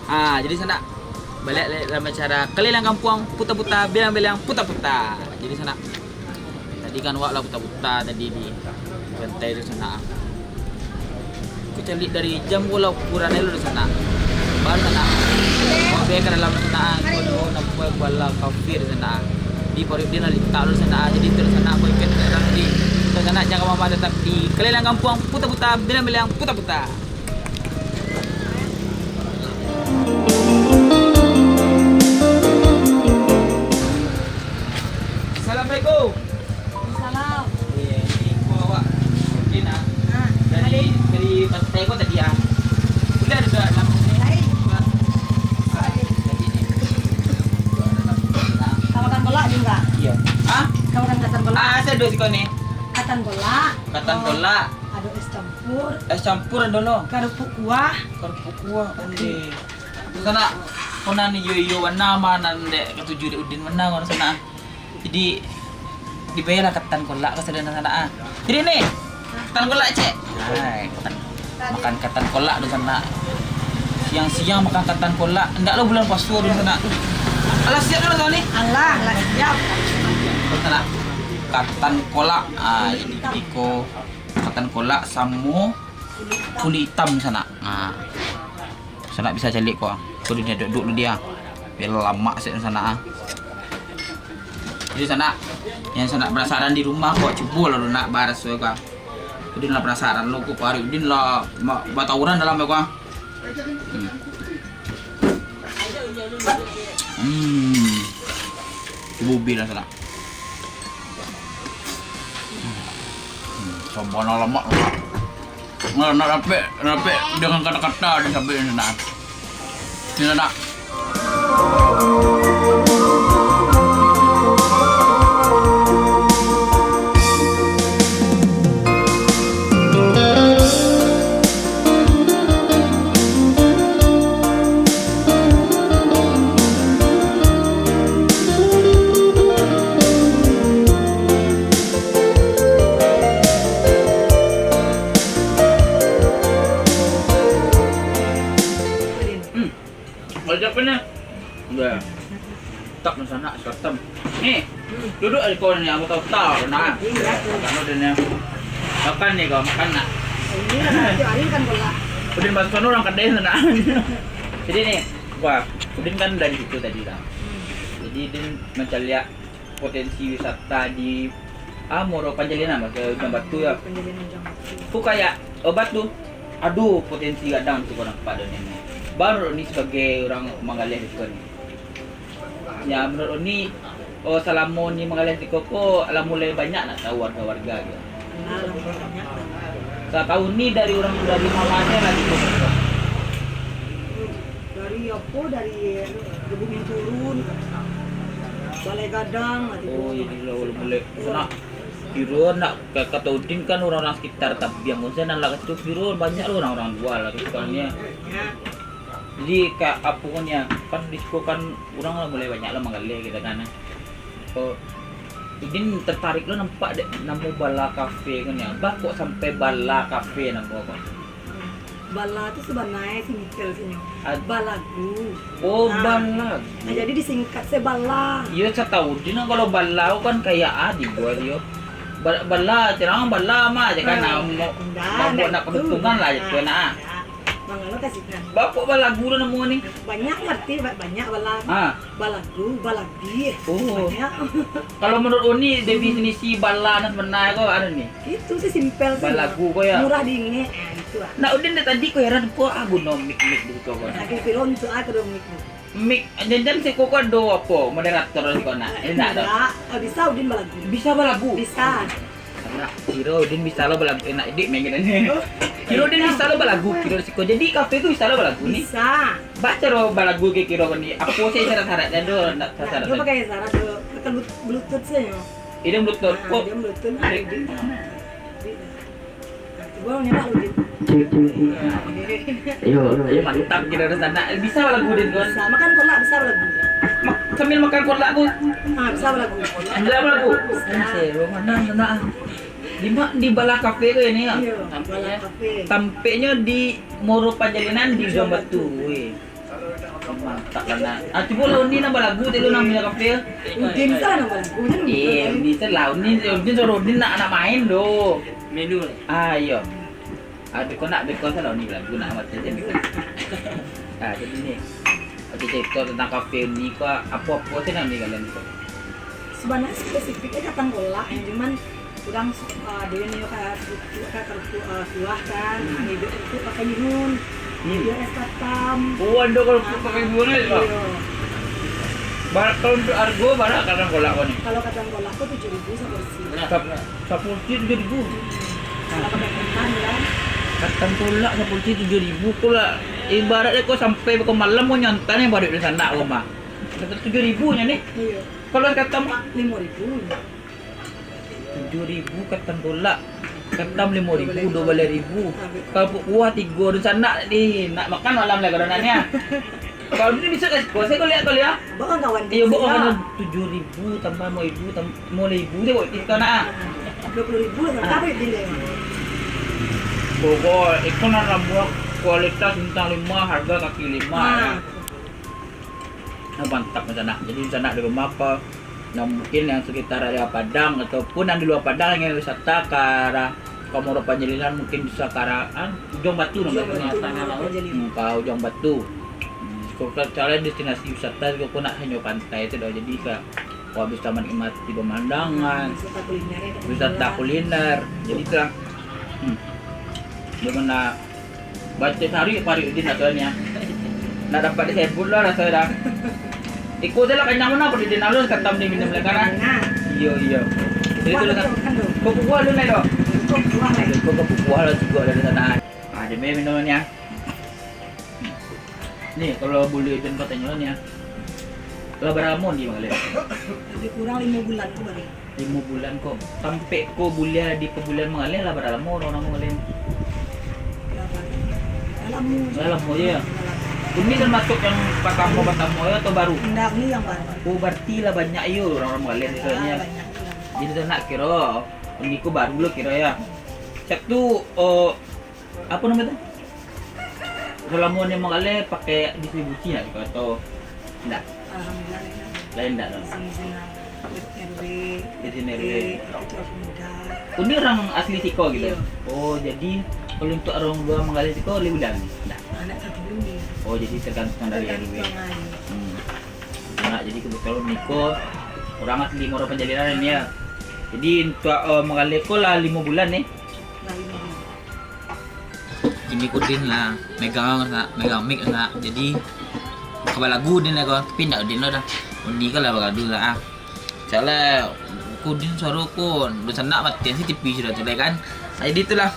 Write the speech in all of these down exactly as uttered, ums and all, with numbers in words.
Ah, jadi sanak, baliak lai dalam acara Kaliling Kampuang, puta-puta, bilang-bilang, puta-puta. Jadi sanak, tadi kan wak lah puta-puta tadi di pantai tu sanak. Ku caliak dari jam ko lah ukuran lo sanak. Baru sanak. Wak bek ka dalam sanak, ko tu nampak bala kafe sanak. Di paruik dia lah litak lo sanak. Jadi tu sanak, ko ikan dalam di. Tu sanak, jangan mama tetap di Kaliling Kampuang, puta-puta, bilang-bilang, puta-puta. Assalamualaikum. Salam. Eh, ini ko awak Udin, ah. Ah, dari, dari pantai ko tadi, ah. Udah ada dalam. Lain. Ah, jadi ni. Kawakan kolak juga. Iya. Ah? Kawakan katan kolak. Ah, saya duduk siko ni. Katan kolak. Katan kolak. Ado es campur. Es campur ado lo. Karupuk kuah. Karupuk kuah. Oke. Sanak, konan iyo-iyo bana mah nan dek katuju dek Udin bana konan sanak. Jadi, dibayarlah katan kolak ka sadonyo sanak, ah. Jadi ni, katan kolak, Cek. Hai, katan. Makan katan kolak tu sanak. Siang-siang makan katan kolak. Ndak lo bulan puaso tu sanak. Alah siap lo ni? Alah, alah siap. Sanak. Katan kolak. Ah, ini iko katan kolak samo kulik itam sanak. Ah. Sanak bisa caliak ko. Ko dunia duduk dulu dia. Biar lamak sek sanak, ah. Jadi sanak, yang sanak penasaran di rumah ko, cubo lah nak baraso ko. Udin lah penasaran lo ko, paruik Udin lah ma-, batawuran dalam ko. Hmm. Hmm. Cubo ubi lah sanak. Hmm. Sabana lamak. Nah, nak rapek, rapek dengan kata-kata disabik ni, nah. Ni, nah. Hmm. Kalau siapa ni? Udah. Tak masanak, sekatan. Ni, duduk aja kau ni, aku tahu tahu nah. Iya. Makan udah ni. Makan ni kau, makan nak. Ini kan tiap hari kan bola. Udin Baskon orang kedai sana. Jadi ni, wah, Udin kan dari situ tadi lah. Hmm. Jadi Udin mencari potensi wisata di, ah, Muaro Panjalinan, Mas, Ujang Batu, ya. Panjalinan Ujang Batu. Tu kayak obat tu. Aduh, potensi gadang tu kau nampak dah ni. Baru ni sebagai orang manggaleh di siko ni. Ya, menurut ni, oh, salamo ni manggaleh di siko ko, alah mulai banyak nak tahu warga-warga gitu. Alah mulai banyak. Satahu ni dari orang, dari mama ni lah gitu. Dari apo, dari Gebu Minturun, Balai Gadang lah gitu. Oh, jadi lah mulai. Sanak, kiro nak ka-, kato Udin kan urang-urang sekitar Tabiang, maksudnyo nan lah ka situ kiro banyak lo urang-urang lua lah sekitarnyo. Jadi ka apo ko nyo, kan di siko kan urang lah mulai banyak lah manggaleh gitu kan. Ko Udin tertarik lo nampak dek namo Bala Cafe ko nyo. Bah kok sampai Bala Cafe namo ko? Bala tu sabananyo simpel sajo. Ad- Balagu. Oh, ah. Balagu. Nah, jadi disingkat se Bala. Iyo, satahu Udin kalau bala tu kan kayak ah dibuat yo. Ba-, bala, cenah bala mah aja kan, ah, mo-, ndak, mambuat ndak nak itu. Keuntungan lah aja tu, nah. Ndak. Mangano kasih kan. Bah kok Balagu tu namo ni? Banyak arti, ba-, banyak bala. Ah. Balagu, balabih. Oh. Banyak. Kalau menurut Uni, definisi bala nan sabananyo ko ado ni? Itu sih simpel sih. Balagu ko ya? Murah diingek, ah, itu ah. Nak Udin dari tadi ko heran ko, ah, guno mic-mic di siko ko. Nah, kiro-kiro untuk ah, kiro mic tu. Mic, jan-jan siko ko ado apo, moderator siko nak? Eh, indak ado. Indak. Ah, bisa Udin balagu. Bisa balagu? Bisa. Nak, kiro Udin bisa lo balagu, enak idik main kita ni. Oh. Kiro Udin bisa lo balagu, kiro siko. Jadi kafe tu bisa lo balagu ni? Bisa. Bah caro balagu kiro-kiro ni. Apo sih syarat-syaratnyo tu? Ndak syarat. Nah, dia pakai syarat tu. Pakai blu-, Bluetooth saja. Ini Bluetooth. Nah, kok? Dia Bluetooth, nah, Udin. Nah, cuba nyetak Udin. Yo, yo, mantap kiro di sana. Bisa balagu, Din, kan? Bisa. Makan kolak, bisa balagu. Mak-, sambil makan kolak tu. Ah, bisa balagu. Bisa balagu. Bisa. Mana, mana? Di ma-, di Bala Cafe tu ini ya? Iya, Bala Cafe. Tampeknyo di Muaro Panjalinan di Ujang Batu. Weh. Mantap lah, nak. Ah, cubo lah Uni nang balagu tadi lo nang punya kafe. Udin tu lah nang balagu, kan? Eh, Uni tu lah, Uni, Uni suruh Uni nak, nak main tu. Menu ni. Ah, iyo. Ah, beko nak, beko salah Uni balagu nak macam tu. Ah, jadi ni. Oke, cerita tentang kafe Uni ko, apo-apo tu nang Uni kalian tu? Sebenarnya spesifiknya katang kolak, ya, cuman urang su-, ah, ado nan nio ka kerupuk, ka kerupuk, ah, kuah kan, Hmm. ado kerupuk pakai mihun, Hmm. ado es katam. Oh, ado kerupuk Ah, pakai mihun, eh, Kak? Iyo. Bar-, kalau untuk harga, bara katang kolak ko ni? Kalau katang kolak ko tujuh ribu saporsi. Sap-, saporsi tujuh ribu? Hmm. Kalau pakai ketan, ya. Katang kolak saporsi tujuh ribu ko lah. Ibaratnyo ko sampai beko malam ko nyantai ni baru di sana rumah. Tujuh ribu nyo ni. Iyo. Kalau es katam, Kak? Limo ribu. Tujuh ribu katang kolak. Katam limo ribu, duo baleh ribu. Kalau kerupuk kuah tigo, dunsanak ni nak makan malam lah kalau nak ni, ah. Kalau ni bisa kasih kuah, saya kuliah, kuliah. Bang kawan Iyo, bang kawan tujuh ribu tambah limo ribu, tam-, limo ribu je buat kita nak, ah. Dua puluh ribu lah, Ah. tapi bila? Pokok, itu nak buat kualitas bintang lima, harga kaki lima, Ah. ya. Nah, mantap, dunsanak. Jadi, dunsanak di rumah apa, nah, mungkin yang sekitar area Padang ataupun yang di luar Padang yang wisata ke arah Komoro Panjalinan, mungkin bisa ke arah, ah, Ujuang Batu namanya. Ujuang Batu, Komoro Panjalinan. Hmm, ke Ujuang Batu. Hmm, kalau cara destinasi wisata juga pun nak hanya pantai tu dah. Jadi, kayak, wah, bisa menikmati pemandangan, Hmm, wisata kuliner ya, wisata kuliner. Jadi, itulah. Hmm. Bagaimana Baco cari paruik Udin rasonyo. Nak dapat disebut lah rasonyo dah. Iko tu lah kanyang mano paruik Udin alun katam di minum lah kan, ah? Kanyang. Iyo, iyo. Jadi Kuah tu lah tu kan. Kan tu. Kau kuah lu, Nai, doh? Kau kuah, Nai. Kau, kau kuah lah juga dari sana. Ah, dia minum ni, ah. Ni, kalau boleh Udin kau tanyo ni, ah. Lah bara lamo di Mangaleh? Lebih kurang limo bulan tu baru. Limo bulan ko. Sampek ko buliah di pabuliahan Mangaleh lah bara lamo urang-urang Mangaleh? Lah lamo. Lah lamo je, ya? Lah lamo. Uni termasuk yang patamo-patamo yo atau baru? Indak, Uni yang baru. Oh, berarti lah banyak yo urang-urang Mangaleh di sana, ya? Lah, banyak lah. Jadi tu nak kiro, Uni ko baru lo kiro, ya? Siap tu, oh, Apo namo tu? Salamo ni Mangaleh pakai distribusi ndak atau ndak? Alhamdulillah, lain. Lain ndak, no? Izin-izin lah. Izin R W. Izin R W. Ketua pemuda. Uni urang asli siko gitu? Iyo. Oh, jadi kalau untuk urang lua Mangaleh siko, lai buliah? Ndak. Anak satu dulu. Oh, jadi tergantung dari R W. Tergantung, ah, iyo. Hmm. Nah, jadi kebetulan Uni ko urang asli Muaro Panjalinan ni, ya. Jadi untuk, eh, Mangaleh ko lah limo bulan ni. Lah limo bulan. Kini ko Udin lah megang, nak megang mic nak. Jadi, ka balagu Udin lah ko. Tapi ndak Udin lo dah. Uni ko lah bagaduah lah, ah. Cak lah, ko Udin suaro ko, dunsanak matian se T V sudah tu lah kan. Nah, jadi itulah.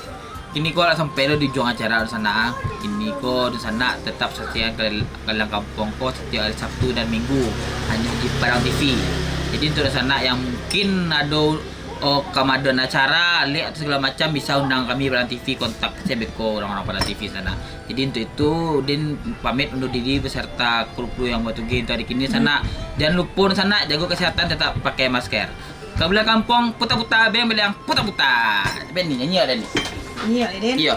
Kini ko lah sampai lo di ujuang acara dunsanak, ah. Kini ko dunsanak tetap saksikan Kal-, Kaliang Kampuang ko satiok hari Sabtu dan Minggu, hanyo di Padang T V. Jadi untuk dunsanak yang mungkin ado Oh, ka madoan acara, lek atau sagalo macam, bisa undang kami Padang T V, kontak se beko urang-urang Padang T V sana. Jadi, untuk itu, Udin pamit undur diri beserta kru-kru yang batugeh untuk hari kini, sanak. Jangan lupo, sanak, jago kesehatan, tetap pakai masker. Ka Kaliang Kampuang, puta-puta, beng baliang, puta-puta. Tapi ni, nyanyi awak, Din? Nyanyi awak, Din? Iyo.